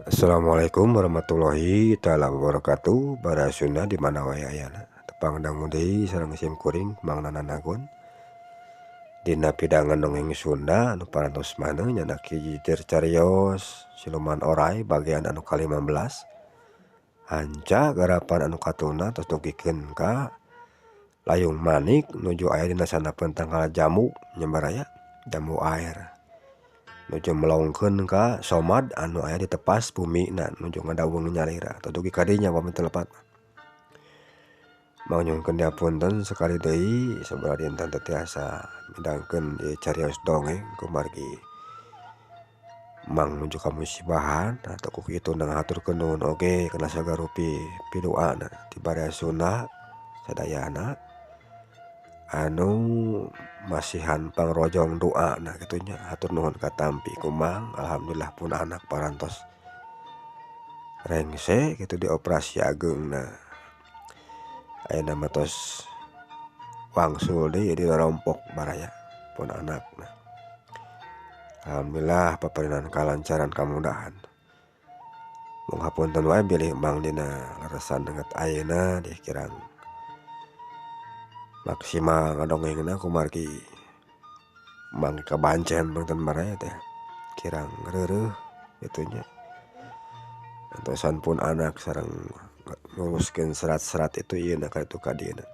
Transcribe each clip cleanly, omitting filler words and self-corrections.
Assalamualaikum warahmatullahi taala wabarakatuh. Bara Sunda di mana wae ayana. Tepang dangu deui sareng sim kuring Mang Nanan Agun. Dina pidangan dongeng Sunda anu parantos maneh nyandak hiji cariyos siluman oray bagian anu ka-15. Hanca garapan anu katuna tos dugikeun ka layung manik nuju aya dina sandapeun tangkal jambu nya baraya jambu air. Nuju melongkeun ka Somad anu aya di tepas bumina nuju ngadaweung nyalira atau dugi ka dinya pami teu lepat. Mangnyuhunkeun dihapunten sakali deui sabaraha dinten teu tiasa midangkeun ieu carios dongeng kumargi mang nuju kamusibahan atau ku kitu ngahaturkeun nuhun oge kana sagarupi piduana ti baraya Sunda sadayana anu masihan pangrojong doana kitu nya hatur nuhun katampi ku Mang. Alhamdulillah pun anak parantos rengse kitu dioperasi ageungna. Ayeuna mah tos wangsul deui di rompok baraya pun anakna. Alhamdulillah paparinan kalancaran kamudahan. Mung hapunten wae bilih Mang dina leresan danget ayeuna di kirang maksimal ngadongengna kumargi Mang kabancen panginten baraya teh kirang reureuh kitu nya. Antosan pun anak sareng nguruskeun serat-serat itu ieu na ka ditu ka dieuna.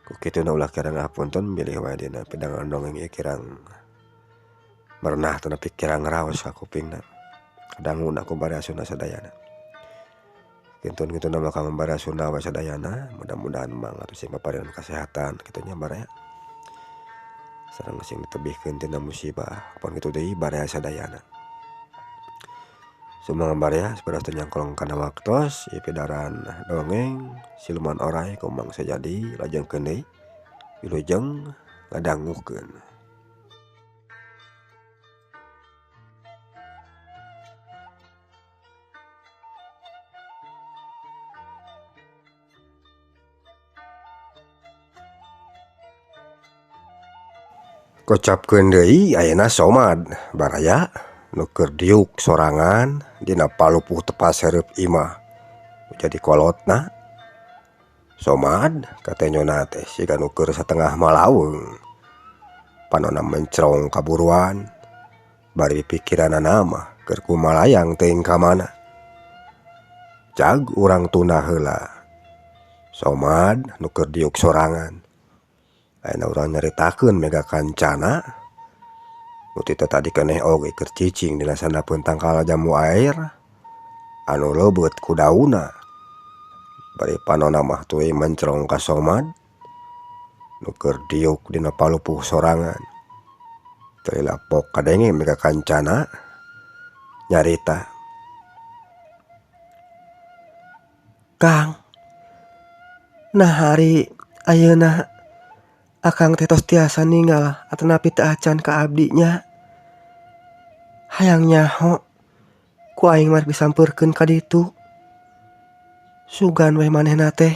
Ku kituna ulah kirang hapunten bilih wae dina pidangan dongeng ieu kirang merenah tenapi kirang raos ka kupingna. Kadanguna ku baraya Sunda sadayana. Kintun-kintun mah kanggo baraya Sunda we sadayana, mudah-mudahan Mang atuh sing paparian kasehatan kitu nya baraya. Sareng sing ditebihkeun tina musibah pon kitu deui baraya sadayana. Sumangga baraya sapertos teu nyangkolong kana waktos ieu pidaran dongeng siluman oray ku Mang Sejadi lajengkeun deui wilujeng ngadangukeun. Kocapkeun deui ayeuna Somad baraya nu keur diuk sorangan dina palupuh tepas hareup imah jadi kolotna. Somad katenyona teh siga nu keur satengah malaweung panona mencrong kaburuan bari pikiranana mah keur kumalayang teuing ka mana. Cag urang tunda heula Somad nu keur diuk sorangan. Ayeuna urang nyaritakeun mega kancana nu ti tadi keneh oge keur cicing dina sandapeun tangkal jamu air anu leubeut ku daunna. Bari panona mah tuluy mencrong ka Somad nu keur diuk dina palupuh sorangan. Teu lapok kadenge mega kancana nyarita. Kang, nah hari ayeuna akang teh tos tiasa ninggal atanapi teu acan ka abdi nya. Hayang nyaho ku aing mah disampeurkeun ka ditu. Sugan we manehna teh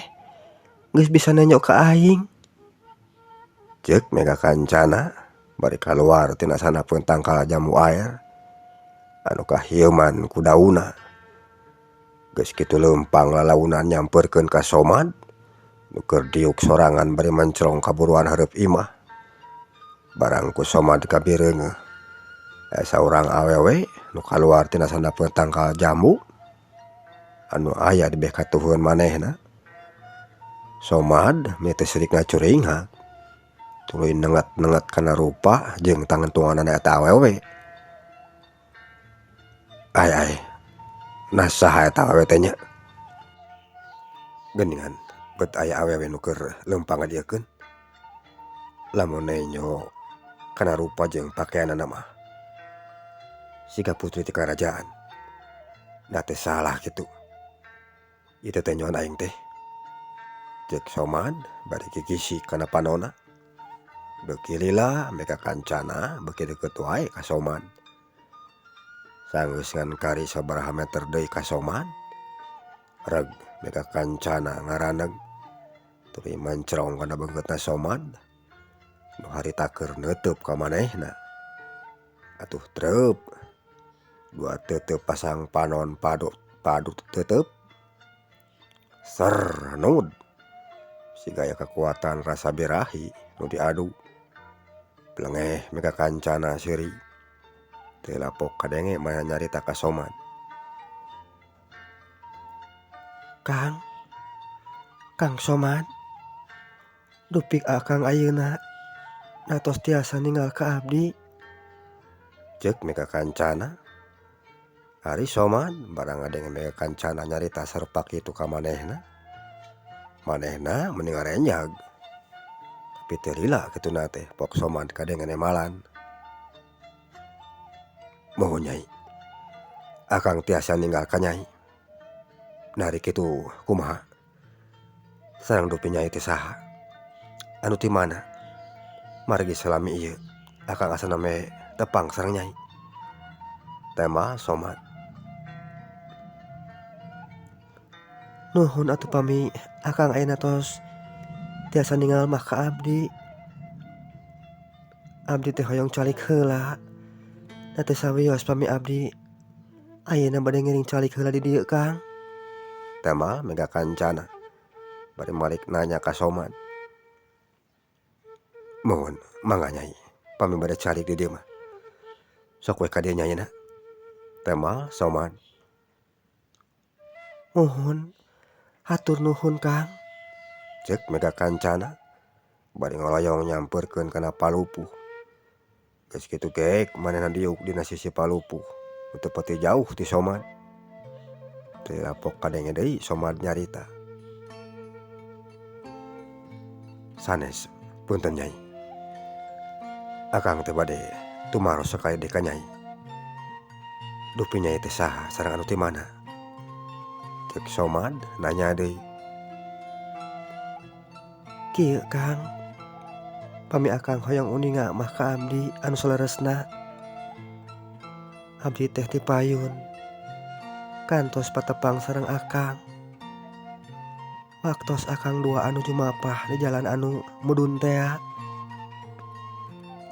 geus bisa nenjo ka aing. Ceuk mega kancana bari kaluar tina sandapeun tangkal jamu air anu kahieuman ku daunna. Geus kitu leumpang lalaunan nyampeurkeun ka Somad nu keur diuk sorangan bari mencrong kaburuan hareup imah. Barang ku Somad kabireungeuh aya saurang awewe nu kaluar tina sandapeun tangkal jambu anu aya di beh katuhun manehna. Somad meni teu sirik ngacuringhak tuluy nenget-nenget kana rupa jeung tangentunganana eta awewe. Ai ai nah saha eta awewe teh nya? Geuningan bet aya awewe nu keur leumpang ngadieukeun. Lamun nenjo kana rupa jeung pakeanana mah siga putri ti karajaan. Da teu salah kitu. Ieu teh tenjoan aing teh. Ceuk Somad bari kikisi kana panona. Beuki lila mega kancana beuki deukeut wae ka Somad. Sanggeus ngan kari sabaraha meter deui ka Somad. Reg mega kancana ngaraneg tuluy mencrong kana beungeutna Somad nu harita keur neuteub ka manehna. Atuh treup Dua tetep pasang panon padut padut tetep ser nud siga aya kakuatan rasa birahi nu diadu lengeh mega kancana seuri teu lapok kadenge manehna nyarita ka Somad. Kang, Kang Somad dupik akang ayeuna natos tiasa ninggal ka abdi. Ceuk mega kancana. Ari Somad barang ngadenge mega kancana nyarita sarupa kitu ka manehna. Manehna meni ngarenjag. Tapi teu lila kituna teh pok Somad kadenge nemalan. Muhun Nyai, akang tiasa ninggal ka Nyai. Nari kitu kumaha? Sareng dupi Nyai teh saha? Anu ti mana? Margi salami ieu akang asana me tepang sareng Nyai. Tema Somad. Nuhun atuh pami akang ayeuna tos tiasa ninggal mah ka abdi. Abdi teh hoyong calik heula. Da teu sawios pami abdi ayeuna bade ngiring calik heula di dieu Kang. Tema mega kancana bari malik nanya ka Somad. Muhun mangga Nyai, pami bade calik di dieu mah. Sok we ka dieu Nyai na. Tema Somad. Muhun hatur nuhun Kang. Ceuk mega kancana bari ngoloyong nyamperkeun kana palupuh. Geus kitu geek manehna diuk dina sisi palupuh nu teu pati jauh ti Somad. Teu lapok kadenge deui Somad nyarita. Sanes punten Nyai. Akang teh bade tumaros sakali deui ka Nyai. Dupi Nyai teh saha sareng anu ti mana? Ceuk Somad nanya deui. Kieu Kang, pami akang hoyong uninga mah ka abdi anu saleresna. Abdi teh ti payun kantos patepang sareng akang. Waktos akang dua anu jumapah di jalan anu mudun tea.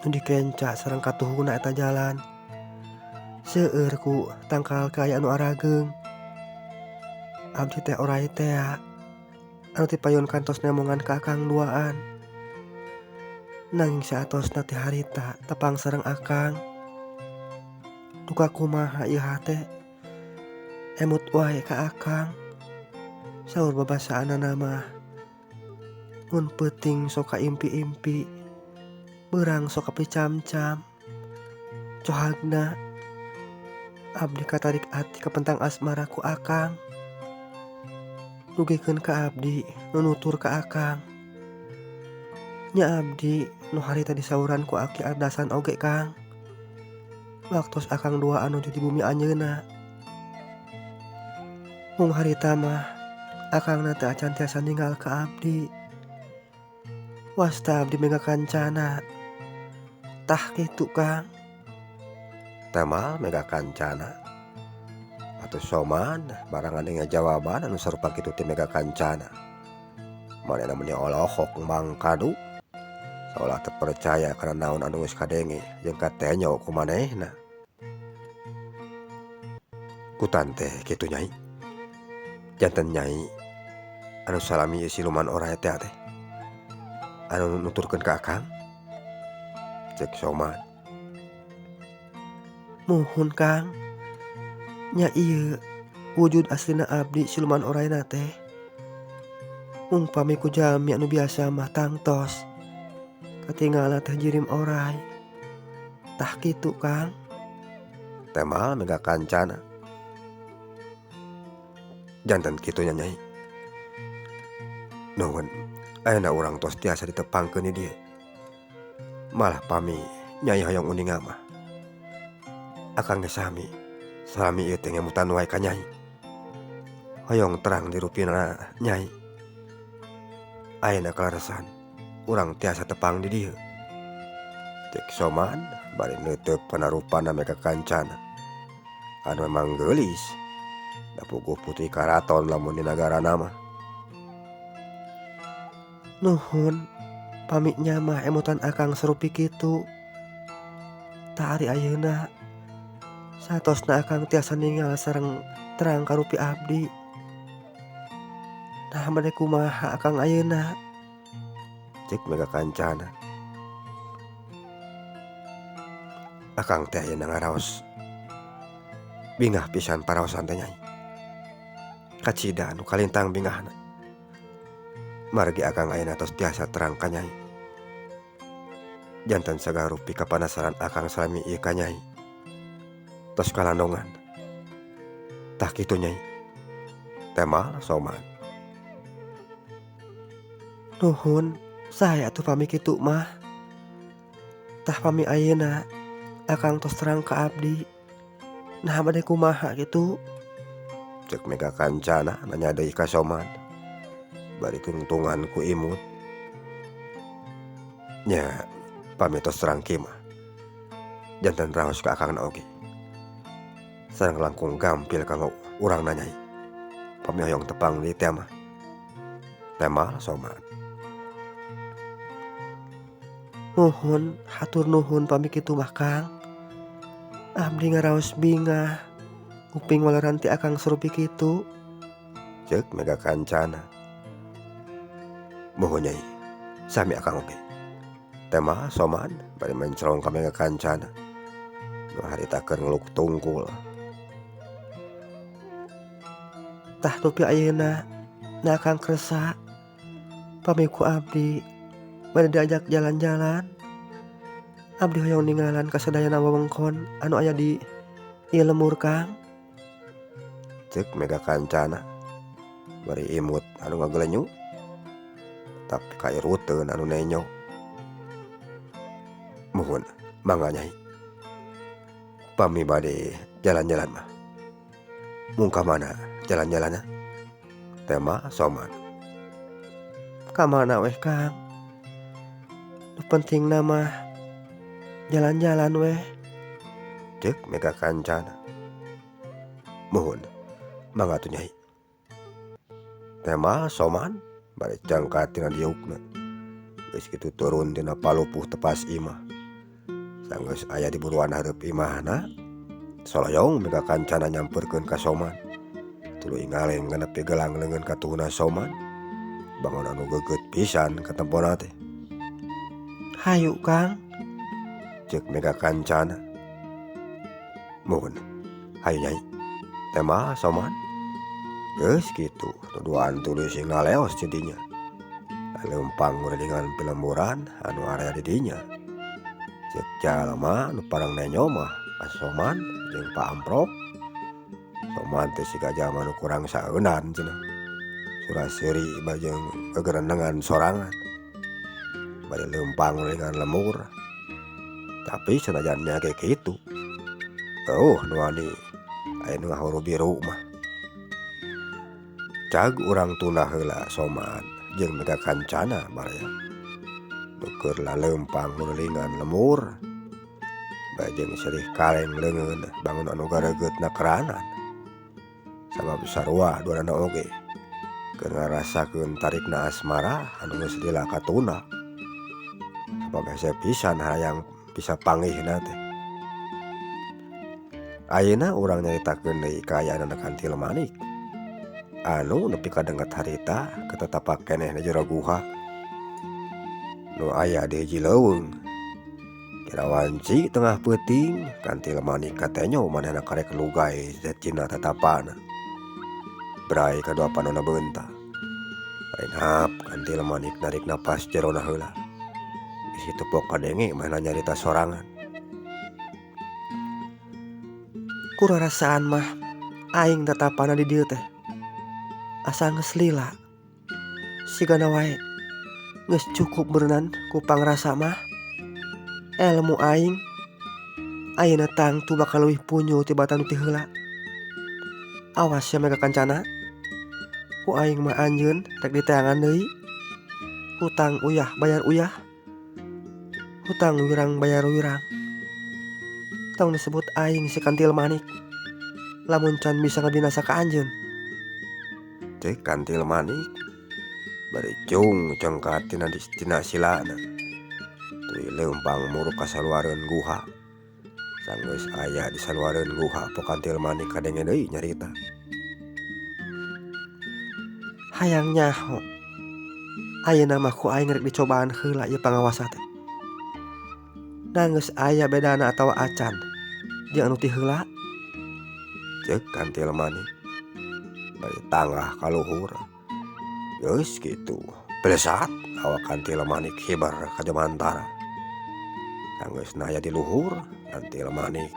Nu dikenca sareng katuhuna eta jalan. Seueur ku tangkal kaya anu arageung. Abdi teh orai tea anu ti payun kantos nemongan ka akang duaan. Nanging saatosna ti harita tepang sareng akang. Duka kumaha ieu hate emut wae ka akang. Saur babasaanana mah mun peuting sok kaimpi-impi, beurang sok kapicamcam. Cohagna abdi katarik ati kapentang asmara ku akang. Dugikeun ka abdi nu nutur ka akang. Nya abdi nu harita disauran ku aki ardasan oge Kang. Waktos akang dua anu di bumi anjeunna. Mung harita mah akangna teh acan tiasa ninggal ka abdi. Wasta abdi mega kancana. Tah kitu Kang. Tema mega kancana. Atuh Somad barang ngadenge jawaban anu sarupa kitu ti mega kancana. Manehna meni olohok mangkadu. Saolah teu percaya kana naon anu geus kadenge jeung katenyo ku manehna. Kutan teh kitu Nyai. Janten Nyai anu salami ieu siluman oray teh teh. Anu nuturkeun ka akang. Ceuk Somad. Muhun Kang. Nya ieu wujud aslina abdi siluman orayna teh. Mung pami ku jalmi anu biasa mah tangtos. Katinggalna teh jirim oray. Tah kitu Kang. Tema mega kancana. Janten kitu nya Nyai. Nuhun, ayeuna urang tos tiasa ditepangkeun di dieu. Malah pami Nyai hoyong uninga mah. Akang ge sami, salami ieu teh ngemutan wae ka Nyai. Hoyong terang di rupina Nyai. Ayeuna kaleresan urang tiasa tepang di dieu. Ceuk Somad bari neuteuk kana rupana mega kancana. Anu memang geulis. Da puguh putri karaton lamun di nagarana mah. Nuhun, pami nya mah emutan akang sarupi kitu. Tah ari ayeuna Satosna akang tiasa ningal sareng terang karupi abdi. Nah bade kumaha akang ayeuna? Cek Mega Kancana. Akang teh ayeuna ngaraos bingah pisan paraosan teh nyai. Kacida anu kalintang bingahna. Margi akang ayeuna tos tiasa terang ka nyai. Jantan sagarupi kapanasaran akang salami ieu ka nyai. Tos kalandongan. Tah kitu nyai. Tema Soman. Nuhun, sae atuh pami kitu mah. Tah pami ayeuna akang tos terang ka abdi. Nah bade kumaha kitu? Cek Mega Kancana nanya deui ka Soman. Bari tungtungan ku imut. Nya pami tos terang kieu mah. Jantan raos ka akangna oge. Sareng langkung gampil kanggo urang nanyai. Pami hoyong tepang deui teh mah. Tema Soman. Nuhun, hatur nuhun pami kitu mah Kang. Abdi ngaraos bingah. Kuping waleran ti akang sarupi kitu. Cek Mega Kancana. Muhun nyai, sami akang oge. Tema Soman bari mencrong ka Mega Kancana. Nu harita keur ngeluk tungkul. Tah dupi ayeuna na akang kersa pami ku abdi bade diajak jalan-jalan. Abdi hoyong ninggalan kasadayana wewengkon anu aya di ieu lemur Kang. Cek Mega Kancana bari imut anu ngagelenyu tapi kairuteun anu nenyo. Muhun mangga nyai. Pami bade jalan-jalan mah. Mung ka mana jalan-jalanna? Tema Soman. Ka mana weh Kang? Nu pentingna mah jalan-jalan weh. Cek Mega Kancana. Muhun mangga atuh nyai. Tema Soman bari cangkat tina diukna. Geus kitu turun tina palupuh tepas imah. Sanggeus aya di buruan hareup imahna, soloyong Mega Kancana nyamperkeun ka Soman. Tuluy ngaleng nganepi gelang leungeun katuhuna Soman. Bangun anu geget pisan katempona teh. Hayu Kang. Cek Mega Kancana. Muhun, hayu nyai. Tema Soman. Geus kitu, duduan tuluy sing ngaleos jadinya. Leumpang ngurelingan pilemburan anu area di dinya. Cek jalma nu parang nenyo mah ka Soman jeung Pak Amprop. Soman teh siga jalma nu kurang saeunan cenah. Sura-seuri bajeng gegerenengan sorangan. Bari leumpang ngurelingan lemur. Tapi sanajan nya ge kitu. Eueuh nu wani aya nu ngahuru biru mah. Cag urang tunda heula Soman jeung Mega Kancana baraya. Keur laleumpang ngurelingan lemur. Bajeng sirih kaleng leungeun bangun anu garegeutna keranan. Sabab sarua duanana oge keur ngarasakeun tarikna asmara anu geus lila katuna. Sabab hese pisan hayang bisa panggihna teh. Ayeuna urang nyaritakeun deui kaayaan Kantil Manik. Anu nepi ka dengket harita ketetapak keneh di jero guha. Nu aya di hiji leuweung. Kira wanci tengah peuting Kantil Manik katenyo manehna karek lugay tina tatapana. Brai kadua panonna beunta. Renhap Kantil Manik narik napas jerona heula. Geus kitu pok kadenge manehna nyarita sorangan. Kurarasaan mah aing tatapana di dieu teh. Asa geus lila. Sigana wae geus cukup beureunan ku pangrasa mah. Elmu aing ayeuna tangtu bakal leuwih punyul tibatan nu ti heula. Awas ya Mega Kancana. Ku aing mah anjeun rek diteangan deui. Hutang uyah bayar uyah. Hutang wirang bayar wirang. Tong disebut aing si Kantil Manik. Lamun can bisa ngabinasa ka anjeun. Cek Kantil Manik bari cung cengkat tina tina silana. Tuluy leumpang muruk ka saluareun guha. Sanggeus aya di saluareun guha Pok Kantil Manik kadenge deui nyarita. Hayang nyaho ayeuna mah ku aing rek dicobaan heula ieu pangawasa teh. Da geus aya bedana atawa acan jeung anu ti heula. Ceuk Kantil Manik bari tanggah ka luhur. Geus kitu plesat awak Kantil Manik hiber ka jomantara. Sanggeusna aya di luhur Kantil Manik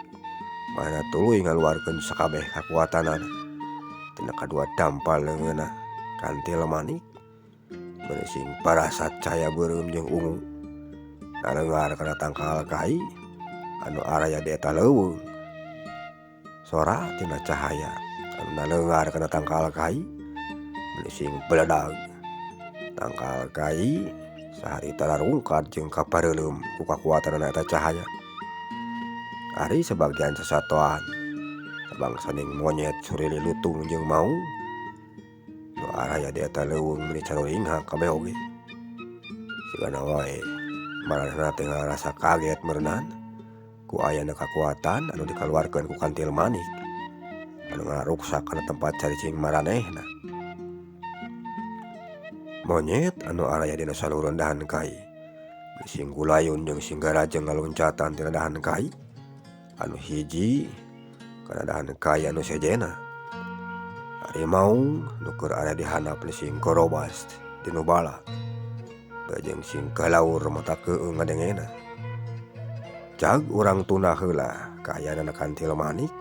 mana tuluy ngaluarkeun sakabeh kakuatanana. Tina kadua dampal leungeunna Kantil Manik meuni sing parasat cahaya beureum jeung ungu nalengar kana tangkal kai anu araya di eta leuweung. Sora tina cahaya anu nalengar kana tangkal kai meuni sing beledag. Tangkal kai saharita rarungkad jeung kapareuleum ku kakuatanana eta cahaya. Ari sebagian sasatoan sabangsaning monyet surili lutung jeung maung nu araya di eta leuweung meuni caruringhak kabeh oge. Sigana wae maranehna teh ngarasa kaget meureunan ku ayana kakuatan anu dikaluarkeun ku Kantil Manik anu ngaruksak kana tempat caricing maranehna. Monyet anu araya dina salureun dahan kai sing gulayun jeung sing garajeng ngaloncatan tina dahan kai anu hiji kana dahan kai anu sejena. Ari maung nu keur aya di handap sing korobas tinu bala bajeng sing kalaur mata keueung ngadengena. Cag urang tuna heula kaayaan Kantil Manik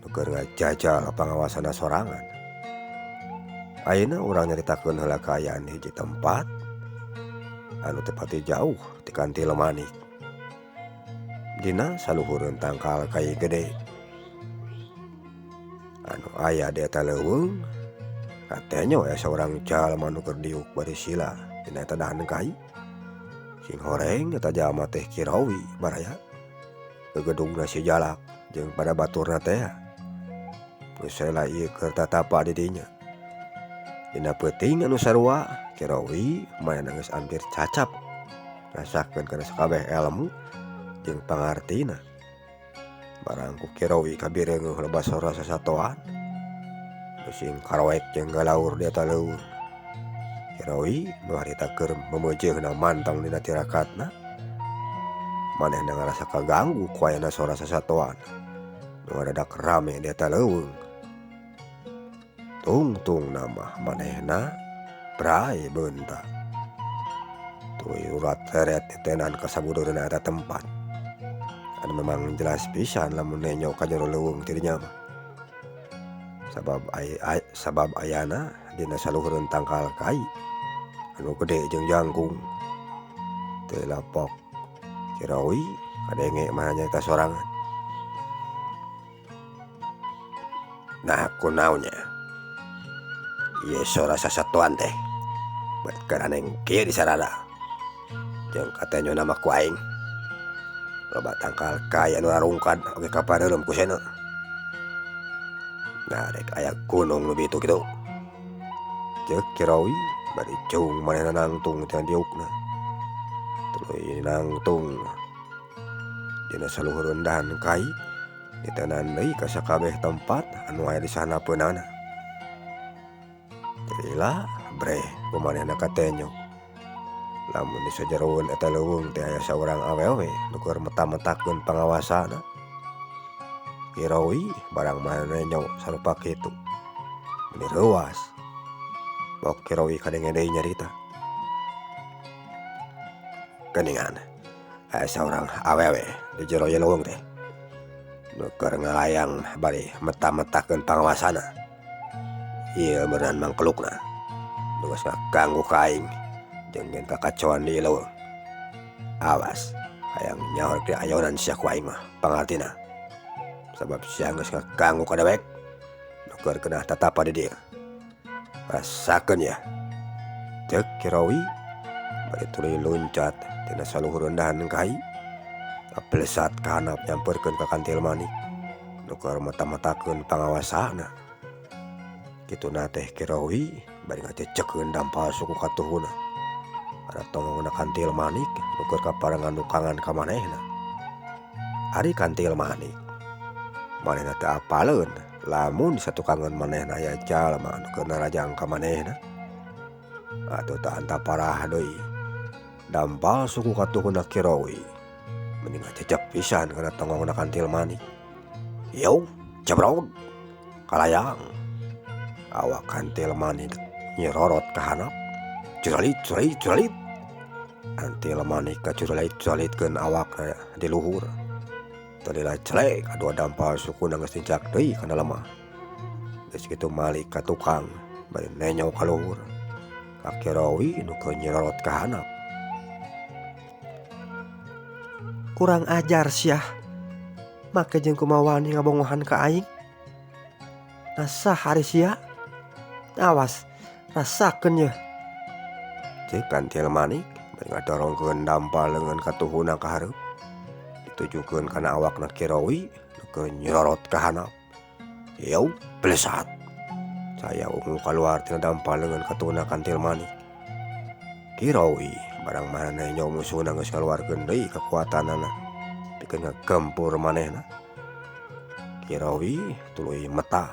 nu keur ngajajal pangawasana sorangan. Ayeuna urang nyaritakeun heula kaayaan hiji tempat anu teu pati jauh ti Kantil Manik. Dina saluhureun tangkal kai gede anu aya di eta leuweung katenyo aya saurang jalma nu keur diuk bari sila dina eta dahan kai. Sing horeng eta jalma teh Kirawi baraya. Gegedugna si Jalak jeung pada baturna teh. Geus heula ieu keur tatapa di dinya. Dina peuting anu sarua Kirawi manehna geus ampir cacap rasakeun kana sakabeh elmu jeung pangartina. Barang ku Kirawi kabireungeuh loba sora sasatoan nu sing karoek jeung galaur di eta leuweung. Kirawi nu harita keur memeujeuhna mantang dina tirakatna manehna ngarasa kaganggu ku ayana sora sasatoan nu ngadadak rame di eta leuweung. Tungtungna mah manehna brai beunta. Tuluy urat teret ditenan ka sabudeurna eta tempat. Anu memang jelas pisan lamun nenyo ka jero leuweung ti dinya mah. Sabab ayana dina saluhureun tangkal kai anu gede jeung jangkung. Teu lapok Kirawi kadenge mah nyarita sorangan. Nah kunaon nya? Ieu sora sasatuan teh bet karaneng kieu disarada. Jeung katenyo mah ku aing. Loba tangkal kai anu rarungkad oge kapareureum ku seuneu. Nah rek aya gunung nu bitu kitu. Ceuk Kirawi bari cung manehna nangtung tina diukna. Tuluy nangtung dina saluhureun dahan kai ditenan deui ka sakabeh tempat anu aya di sahanapeunana. Lila breh ku manehna katenyo. Lamun di sajeroeun eta leuweung teh aya saurang awewe nu keur meta-metakeun pangawasana. Kirawi barang manehna nenyo sarupa kitu. Meuni reuas. Bok Kirawi kadenge deui nyarita. Geuningan aya saurang awewe di jero ieu leuweung teh nu keur ngalayang bari meta-metakeun pangawasana. Ieu meureun mangkelukna nu geus ngaganggu ka aing jeung nyen kakacoan di leuweung. Awas hayang nyaho rek diayonan sia ku aing mah pangartina. Sabab sia geus ngaganggu ka dewek nu keur keunah tatapa di dieu. Rasakeun ya. Ceuk Kirawi bari tuluy luncat tina saluhureun dahan kai kaplesat ka handap nyamperkeun ka Kantil Manik nu keur meta-metakeun pangawasana. Kituna teh Kirawi bari ngacecekeun dampal suku katuhuna. Ada tongongna Kantil Manik nu keur kaparengan nukangan ka manehna. Ari kantil manik manehna teu apaleun lamun satukangeun manehna aya jalma anu keur narajang ka manehna. Atuh tah antaparah deui dampal suku katuhuna Kirowi meni ngacecep pisan kana tonggongna kantil manik. Yeuh jebrod kalayang awak kantil manik nyirorot ka handap curalit curalit curalit kantil manik kacuralit-curalitkeun awakna di luhur. Teu lila celek kadua dampal sukuna geus nincak deui kana lemah. Geus kitu malik ka tukang bari nenjo ka luhur ka Kirowi nu keur nyirorot ka handap. Kurang ajar siah make jeung kumaha wani ngabongohan ka aing. Nah saha ari sia? Awas rasakeun yeuh. Ceuk kantil manik bari ngadorongkeun dampal leungeun katuhuna ka hareup ditujukeun kana awakna Kirowi nu keur nyirorot ka handap. Yeuh blesat caya ungu kaluar tina dampal leungeun katuhuna kantil manik. Kirowi barang manehna nenjo musuhna geus ngaluarkeun deui kakuatanana pikeun ngagempur manehna. Kirowi tuluy meta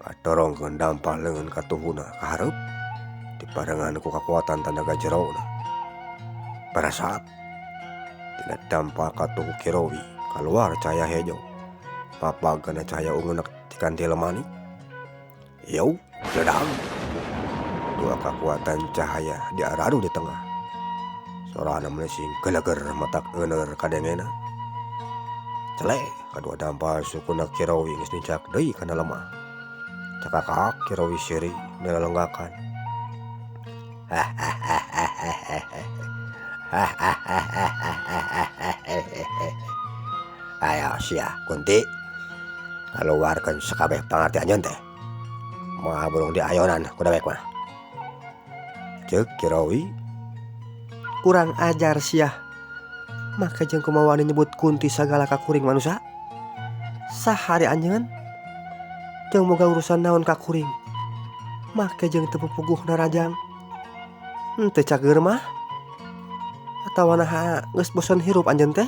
ngadorongkeun dampal leungeun katuhuna ka hareup dibarengan ku kakuatan tanaga jerona. Barasat tina dampal katuhu Kirowi kaluar cahaya hejo mapag kana cahaya unguna ti kantil manik. Yeuh ledang dua kakuatan cahaya diaradu di tengah. Sorana meuni geleger matak euneur kadengena. Celek kadua dampal sukuna Kirowi geus nincak deui kana lemah. Cakakak Kirowi seuri nalelenggakan. Ayo sia Kunti kaluarkeun sakabeh pangarti anjeun teh. Moal burung diayonan ku dewek mah. Ceuk Kirowi. Kurang ajar siah make jeung kumaha wani nyebut Kunti sagala ka kuring manusa. Saha ari anjeun? Jeung boga urusan naon ka kuring? Make jeung teu pupuguh narajang. Henteu cageur mah. Atawa naha geus bosen hirup anjeun teh?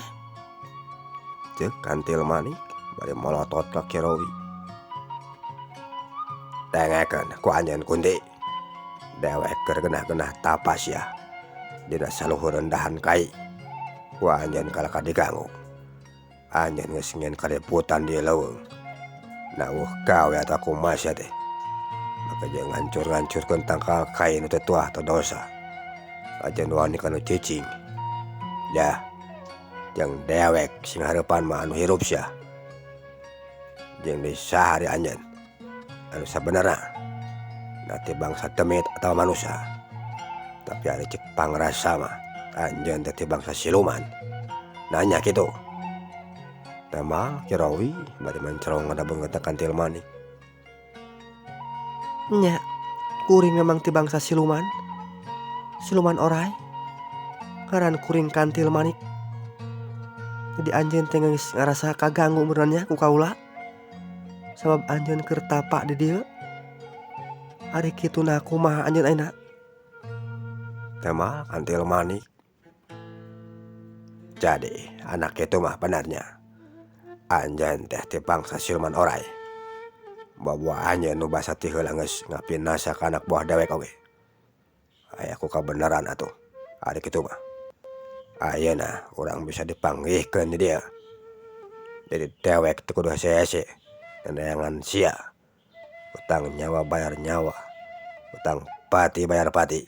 Ceuk kantil manik bari molotot ka Kirowi. Dengekeun ku anjeun Kunti. Dewek keur genah-genah tapa sia dina saluhur rendahan kai. Ku anjeun kalaka diganggu. Anjeun geus ngieun kaributan di leuweung. Naweuh gawe atawa kumaha sia teh. Make jeung ngancur-ngancurkeun tangkal kai nu teu tuah teu dosa. Ajen wani ka nu cicing. Dah jeung dewek sing hareupan mah anu hirup sia. Jeung deui saha ari anjeun anu sabenerna na ti bangsa demit atawa manusa. Tapi ari ceuk pangrasa mah anjeun teh ti bangsa siluman. Nanya kitu. Temal Kirowi bari mencerong kana beungeutna kantil manik. Nya, kuring memang ti bangsa siluman. Siluman orai. Ngaran kuring kantil manik. Jadi anjeun teh geus ngarasa kaganggu meureun nya ku kaula. Sabab anjeun keur tapa di dieu. Ari kituna kumaha anjeun ayeuna? Temal kantil manik. Jadi anak itu mah benarnya anjeun teh ti bangsa siluman orai. Bawa anjeun nu basa ti heula geus ngapinasa ka anak buah dewek oge. Aya ku kabeneran atuh ari kitu mah. Ayeuna urang bisa dipanggihkeun di dieu. Jadi dewek teu kudu hese-hese neneangan sia. Utang nyawa bayar nyawa, utang pati bayar pati.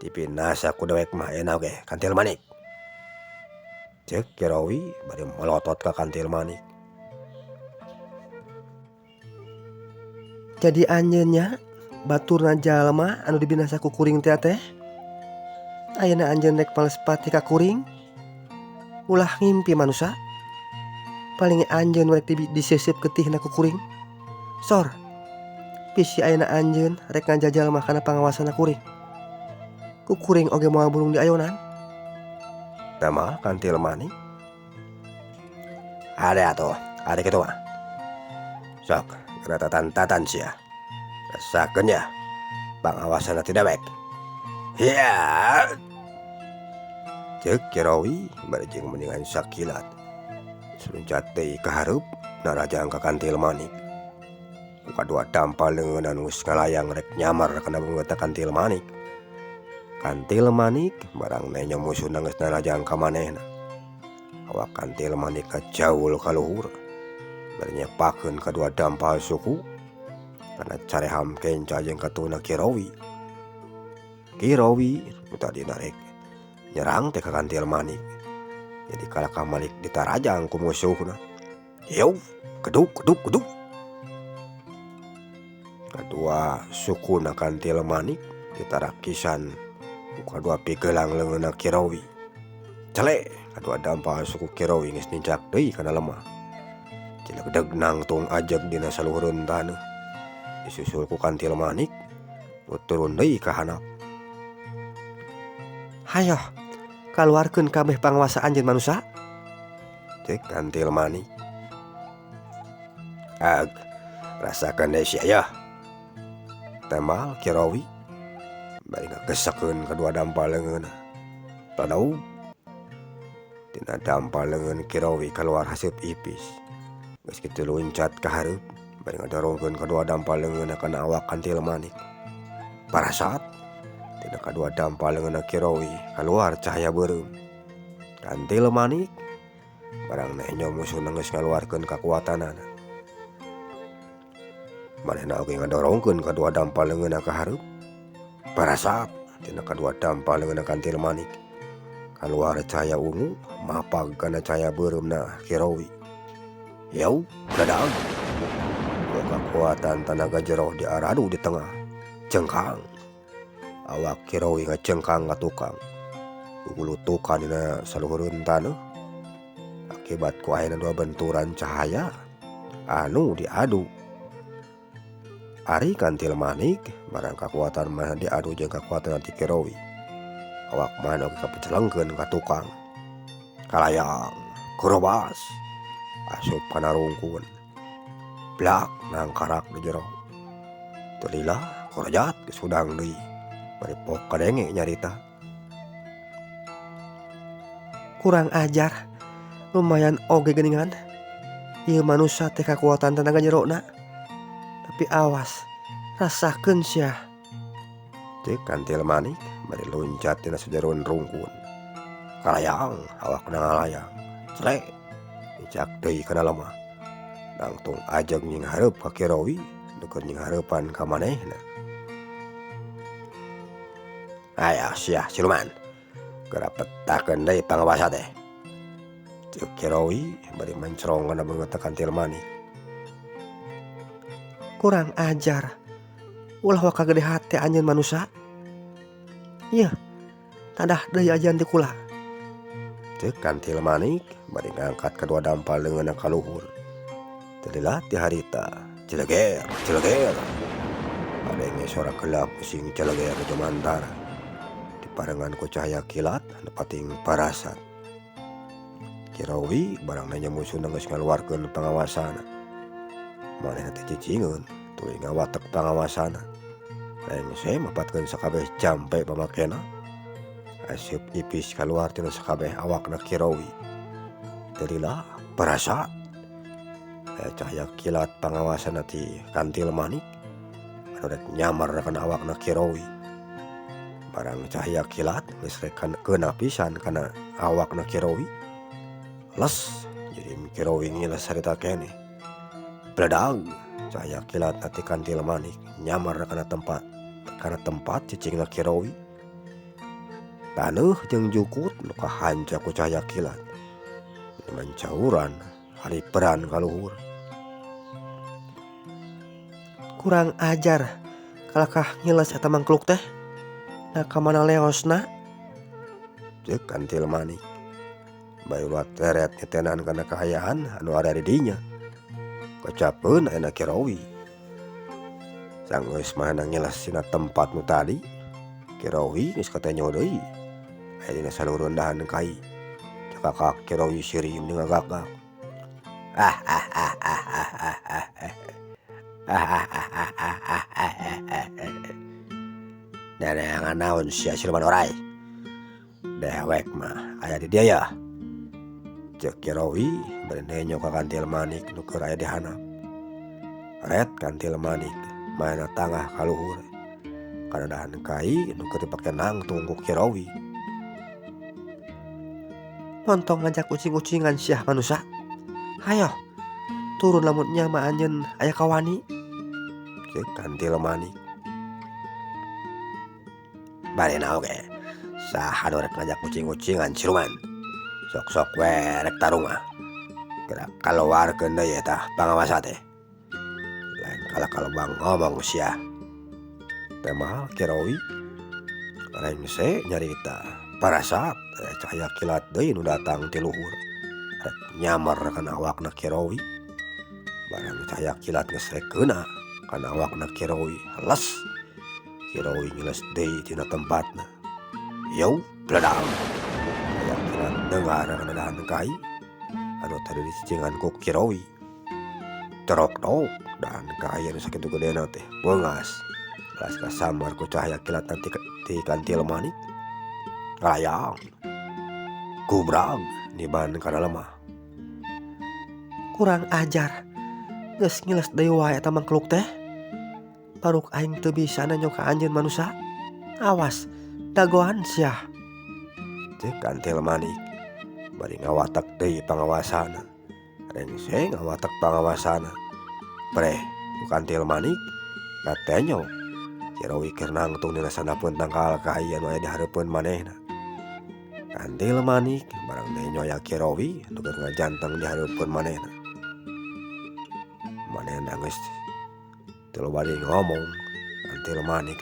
Dipinasa ku dewek mah ayeuna oge kantil manik. Ceuk Kirowi bari molotot ka kantil manik. Jadi anjeun nya baturna jalma anu dibinasa ku kuring teh teh. Ayeuna anjeun rek males pati ka kuring. Ulah ngimpi manusa. Paling anjeun rek disesep getihna ku kuring. Sor. Bisi ayeuna anjeun rek ngajajal mah kana pangawasanna kuring. Ku kuring oge moal burung diayonan. Tama kantil manik. Ada atuh, ada kitu mah. Sok, tatan-tatan sia. Rasakeun ya pangawasanna ti dewek. Hiya. Ceuk Kirowi bari jeung mendingan sakilat. Luncat deui ka hareup narajang ka kantil manik. Ku kadua dampal leungeunna nu geus ngalayang rek nyamar kana beungeutna kantil manik. Kantil manik barang nenjo musuhna geus narajang ka manehna. Awak kantil manik ngajaul ka luhur bari nyepakeun kadua dampal suku kana careham kenca jeung katuhna Kirowi. Kirowi nu tadina rek nyerang teh ka kantil manik. Jadi kalakah malik ditarajang ku musuhna. Yeuh, keduk keduk keduk. Kadua sukuna kantil manik ditarakisan ku kadua pigelang leungeunna Kirowi. Cele kadua dampal suku Kirowi geus nincak deui kana lemah. Cilegdeg nangtung ajeg dina saluhureun taneuh. Disusul ku kantil manik nu turun deui ka handap. Hayoh kaluarkeun kabeh panguasa anjeun manusa. Cek kantil manik. Ag, rasakeun deui sia yeuh. Tembal Kirowi bari ngagesekeun kadua dampal leungeunna. Tadau tina dampal leungeun Kirowi kaluar haseup ipis. Geus kitu luncat ka hareup bari ngadorongkeun kadua dampal leungeunna kana awak kantil manik. Parasat tina kadua dampal leungeunna Kirowi kaluar cahaya beureum. Kantil manik barang nenjo musuhna geus ngaluarkeun kakuatanana. Manehna oge ngadorongkeun kadua dampal leungeunna ka hareup. Parasat tina kadua dampal leungeunna kantil manik kaluar cahaya ungu mapag kana cahaya beureumna Kirowi. Yeuh, dadag. Kakuatan tanaga jero diaradu di tengah. Cengkang. Awak Kirowi ngacengkang ka tukang. Gugulutukan dina saluhureun taneuh. Akibat ku ayana dua benturan cahaya anu diadu. Ari kantil manik barang kakuatan manehna diadu jeung kakuatan ti Kirowi. Awak manehna oge kapecelengkeun ka tukang. Kalayang, kurobas, asup kana rungkun. Blak nangkarak di jero. Teu lila korojat geus hudang deui. Bari pok kadenge nyarita. Kurang ajar. Lumayan oge geuningan. Ieu manusa teh kakuatan tenaga jerona. Tapi awas, rasakeun sia. Cek kantil manik bari luncat tina sajeroan rungkun. Kalayang awakna ngalayang. Clek dicak deui kana lemah. Nangtung ajeg nyinghareup ka Kirowi nu keur nyinghareupan ka manehna. Aya sia siluman. Geura petakeun deui pangawasa teh. Ceuk Kirowi bari mencrong kana beungeut kantil manik. Kurang ajar. Ulah waka gede hate anjeun manusa. Yeuh, tadah deui ajian ti kula. Ceuk kantil manik bari ngangkat kadua dampal leungeunna ka luhur. Teu lila ti harita, cileger, cileger. Kadenge sora gelap using cileger jumantara. Diparengan ku cahaya kilat anu pating parasat. Kirowi barang nanya musuhna geus ngaluarkeun pangawasana. Manehna teh cicingeun tuluy ngawatek pangawasana. Lengse mapatkeun sakabeh jampe pamakena. Asup ipis kaluar tina sakabeh awakna Kirowi. Teu lila parasat. Cahaya kilat pangawasana ti kantil manik anu rek nyamar kana awakna Kirowi. Barang cahaya kilat geus rek keuna pisan kana awakna Kirowi. Les jadi Kirowi ngiles harita keneh. Bledag cahaya kilat ti kantil manik nyamar kana tempat cicingna Kirowi. Taneuh jeung jukut nu kahanca ku cahaya kilat. Mancauran hariperan ka luhur. Kurang ajar kalakah ngiles eta mangkluk teh. Nah ka mana leosna? Ceuk kantil manik. Bari ulah teret nyetenan kana kahayaan anu aya di dinya. Kacapeun aya Kirowi. Sanggeus manehna ngiles dina tempat nu tadi, Kirowi geus katenyo deui. Aya dina saluhureun dahan kai. Cakakak Kirowi siri meni ngagak-gak. Ah ah ah ah ah ah ah. Neneangan naon sia siluman orai. Dewek mah aya di dieu ya. Ceuk Kirowi bari nenyo ka kantil manik nu keur aya di handap. Ret kantil manik manehna tangah ka luhur kana dahan kai nu keur dipake nangtung ku Kirowi. Montong ngajak ucing-ucingan siah manusa. Hayoh turun lamun nya mah anjeun aya kawani. Ceuk kantil manik. Barena oge saha nu rek ngajak ucing-ucingan siluman. Sok-sok we rek tarung mah. Geura kaluarkeun deui eta pangawasa teh. Lain kalah kalobang ngomong sia. Teh mahal Kirowi rengse nyarita parasat cahaya kilat deui nu datang ti luhur. Rek nyamar kana awakna Kirowi. Barang cahaya kilat geus rek keuna kana awakna Kirowi les. Kirowi ngiles deui tina tempatna. Yeuh pledang. Cahaya kilat dengar kana dahan kai anu tadi dicicingan ku Kirowi. Terok-tok dahan kai anu sakitu gedena teh beungas. Belas kasambar ku cahaya kilat ti kantil manik. Layang. Gubrag niban kana lemah. Kurang ajar. Geus ngiles deui wae eta mangkluk teh. Paruk aing teu bisa nanyo ka anjeun manusa. Awas, dagoan sia. Ceuk kantil manik bari ngawatek deui pangawasana. Rengse ngawatek pangawasana. Preh ku kantil manik katenyo Kirowi keur nangtung dina sandapeun tangkal kai anu aya di hareupeun manehna. Kantil manik barang nenyo aya Kirowi nu keur ngajanteng di hareupeun manehna. Manehna geus teu loba deui ngomong. Kantil manik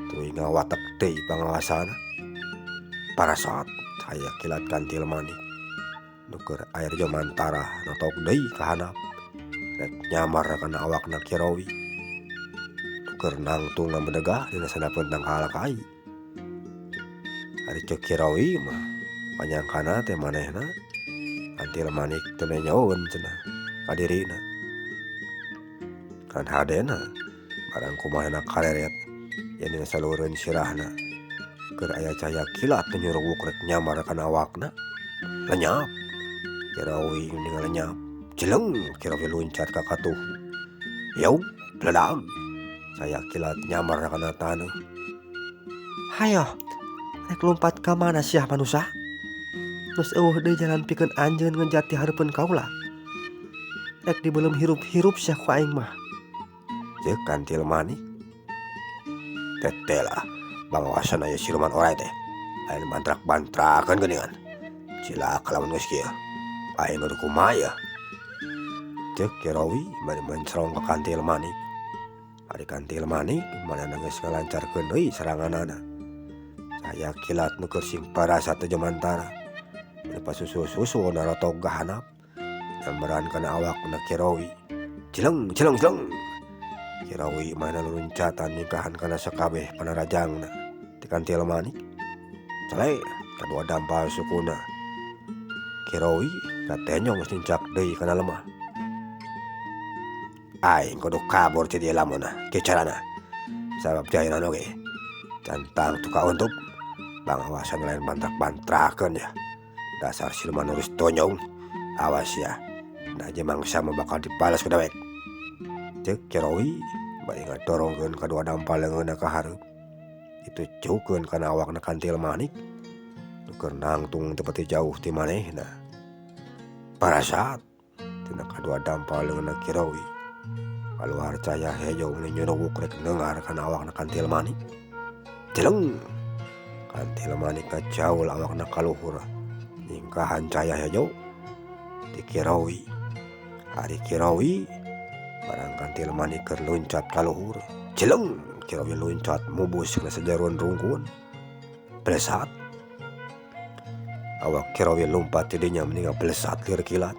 tuluy ngawatek deui pangawasana. Parasat cahaya kilat kantil manik nu keur aya di jomantara notok deui ka handap. Rek nyamar kana awakna Kirowi. Nu keur nangtung ngamedegah dina sandapeun tangkal kai. Ari ceuk Kirowi mah panyangkana teh manehna kantil manik teu nenyoeun cenah ka dirina. Kan hadena barang kumaha kareret yen dina salureun sirahna keur aya cahaya kilat nu nyuruwuk rek nyamar kana awakna. Lenyap. Kirowi ningal lenyap. Jeleng Kirowi luncat ka katuhu. Yeuh pledang. Cahaya kilat nyamar kana taneuh. Hayoh rek lumpat ka mana sia manusa? Geus eueuh deui jalan pikeun anjeun ngejat di hareupeun kaula. Rek dibeuleum hirup-hirup sia ku aing mah. Ceuk kantil manik. Teteh lah pangawasan aya siluman oray teh. Lain bantrak-bantrakeun geuningan. Cilaka lamun geus kieu. Aing kudu kumaha yeuh? Ceuk Kirowi bari mencrong ka kantil manik. Ari kantil manik manehna geus ngalancarkeun deui seranganana. Cahaya kilat nu keur sing parasat teh jomantara. Lepas susu-susu narotog ka handap. Nyamberan kana awakna Kirowi. Cileng cileng cileng. Kirowi manehna luluncatan nyingkahan kana sakabeh panarajangna ti kantil manik. Cale kadua dampal sukuna. Kirowi katenyo geus nincak deui kana lemah. Aing kudu kabur ti dieu lamunna kieu carana. Sabab jairan oge can tangtu kauntup. Pangawasan lain bantrak-bantrakeun ya. Dasar siluman urus tonyong. Awas ya. Nah jeung mangsa mah bakal dipales ku dewek. Ceuk Kirowi bari ngadorongkeun kadua dampal leungeunna ka hareup. Ditujukeun kana awakna kantil manik. Nu keur nangtung teu pati jauh ti manehna. Parasat tina kadua dampal leungeunna Kirowi. Kaluar cahaya hejo nu nyuruwuk rek neungar kana awakna kantil manik. Jeleng. Kantil manik kajaul awakna ka luhur. Nyingkahan cahaya hejo ti Kirowi. Ari Kirowi barang kantil manik keur luncat ka luhur. Jeleng. Kirowi luncat mubus kana sajaroan rungkun. Blesat. Awak Kirowi lumpat ti dinya mending blesat lieur kilat.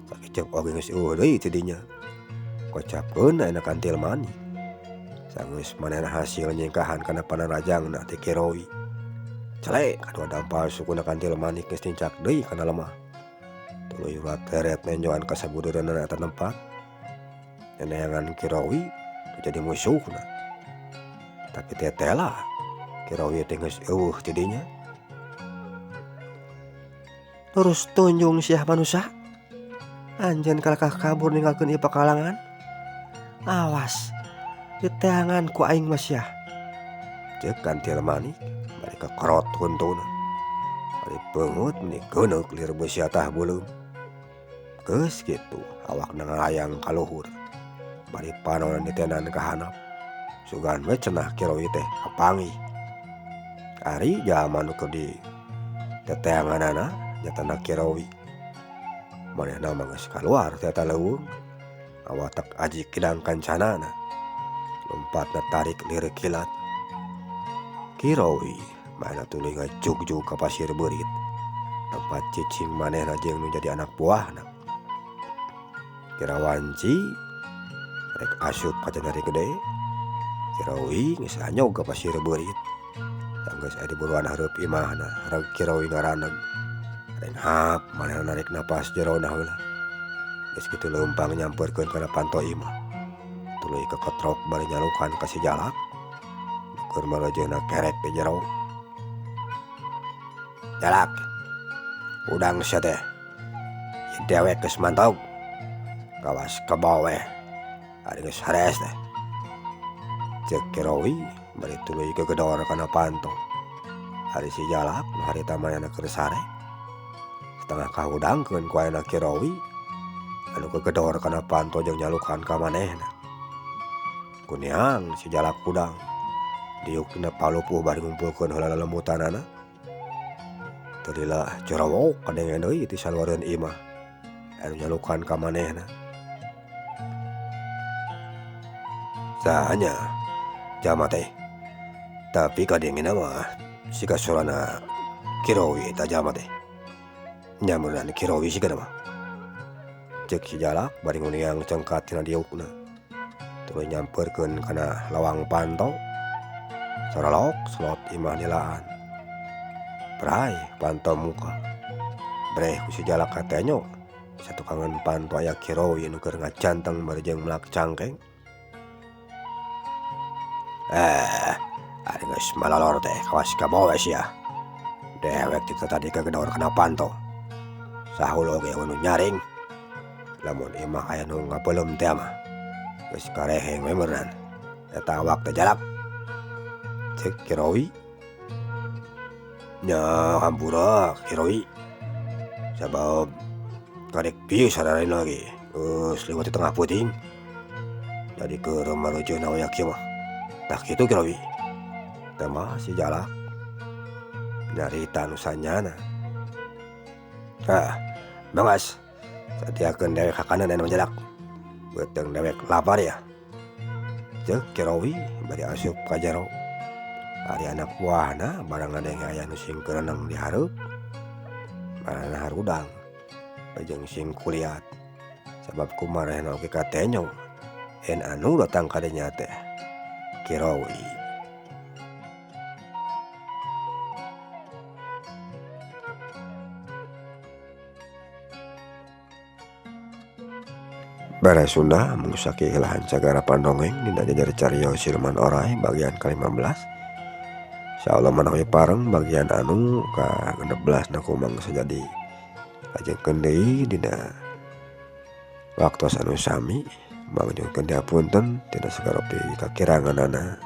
Sakecep oge geus eueuh deui ti dinya. Kocapkeun ayeuna kantil manik. Sanggeus manehna hasil nyingkahan kana panarajangna ti Kirowi. Cale kadua dampal sukuna kantil manik geus nincak deui kana lemah. Tuluy urat teret nenjoan ka sabudeureunana eta tempat. Neneangan Kirowi jadi musuhna. Tapi tetela Kirowi teh geus eueuh ti dinya. Terus tunjung siah manusa. Anjeun kalakah kabur ninggalkeun ieu pakalangan. Awas diteangan ku aing mah sia. Ceuk Kantil Manik bari kekerot huntuna. Bari peungeut meni geuneuk lir beusia tah beuleum. Geus kitu awakna ngalayang ka luhur. Bari panonna ditenan ka handap. Sugan we cenah Kirowi teh kapanggih. Ari jalma nu keur di teteanganana nyatana Kirowi. Manehna mah geus kaluar ti eta leuweung. Awatek aji kidang kancanana. Lompatna tarik lir kilat. Kirowi manehna tuluy ngajugjug ka pasir beurit. Tempat cicing manehna jeung nu jadi anak buahna. Kira wanci rek asup ka janari gede. Kirowi geus anyog ka pasir beurit. Geus aya di buruan hareup imahna, reg Kirowi ngaraneg. Renghap manehna narik napas jerona heula. Geus kitu leumpang nyamperkeun kana panto imah. Tuluy keketrok bari nyalukan ka si Jalak. Keur mareujeuna kerek di jero. Jalak, udang sia teh. Ieu dewek geus mantog. Kawas kebo we. Ari geus harees teh. Ceuk Kirowi bari tuluy gegedor kana panto. Ari si Jalak nu harita manehna keur sare. Setengah kahudangkeun ku ayeuna Kirowi anu gegedor kana panto jeung nyalukan ka manehna. Kuniang si Jalak hudang. Diuk dina palupuh bari ngumpulkeun heula lelemutanana. Teu lila curowok kadenge deui ti saluareun imah anu nyalukan ka manehna. Saha nya jalma teh. Tapi kadengena mah siga sorana Kirowi eta jalma teh. Nya meureunan Kirowi sigana mah. Ceuk si Jalak bari nguniang cengkat tina diukna. Tuluy nyamperkeun kana lawang panto. Sarolok slot imah nilaan. Prai panto muka. Breh ku si Jalak katenyo. Satukangan panto aya Kirowi nu keur ngacanteng bari jeung melak cangkeng. Ari geus malalor teh kawas kabowe sia. Dewek ti tadi kagedor kana panto. Sahul oge nu nyaring. Lamun imah aya nu ngapeuleum teh mah geus kareheng we meureunan. Eta awak teh Jalak. Ceuk Kirowi. Nya hampura Kirowi. Sabab karek pieu sararena ge geus lewat di tengah peuting. Jadi keur marujeuna we kieu mah. Tah kitu Kirowi. Teh mah si Jalak nyarita nu sanyana. Ah, mangas sadiakeun dewek hakanan anu Jalak. Beuteung dewek lapar ya. Ceuk Kirowi bari asup ka jero. Ari anak buahna barang ngadenge aya nu sing keureuneng di hareup. Marana harudang jeung sing kuliat. Sabab ku manehna oge katenyo en anu datang ka dinya teh Kirowi. Bare Sunda mangusaki lahan cagara pandongeng dina jajar carios siluman oray bagian ka-15. Insyaallah manawi pareng bagian anu ka-16 na kumang jadi lajengkeun deui dina waktos anu sami. Mangnyuhunkeun dihapunten tina sagarupi kakiranganana.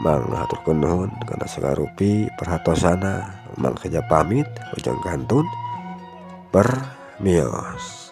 Manghaturkeun nuhun kana sagarupi perhatosana. Mang saja pamit ujang kantun permios.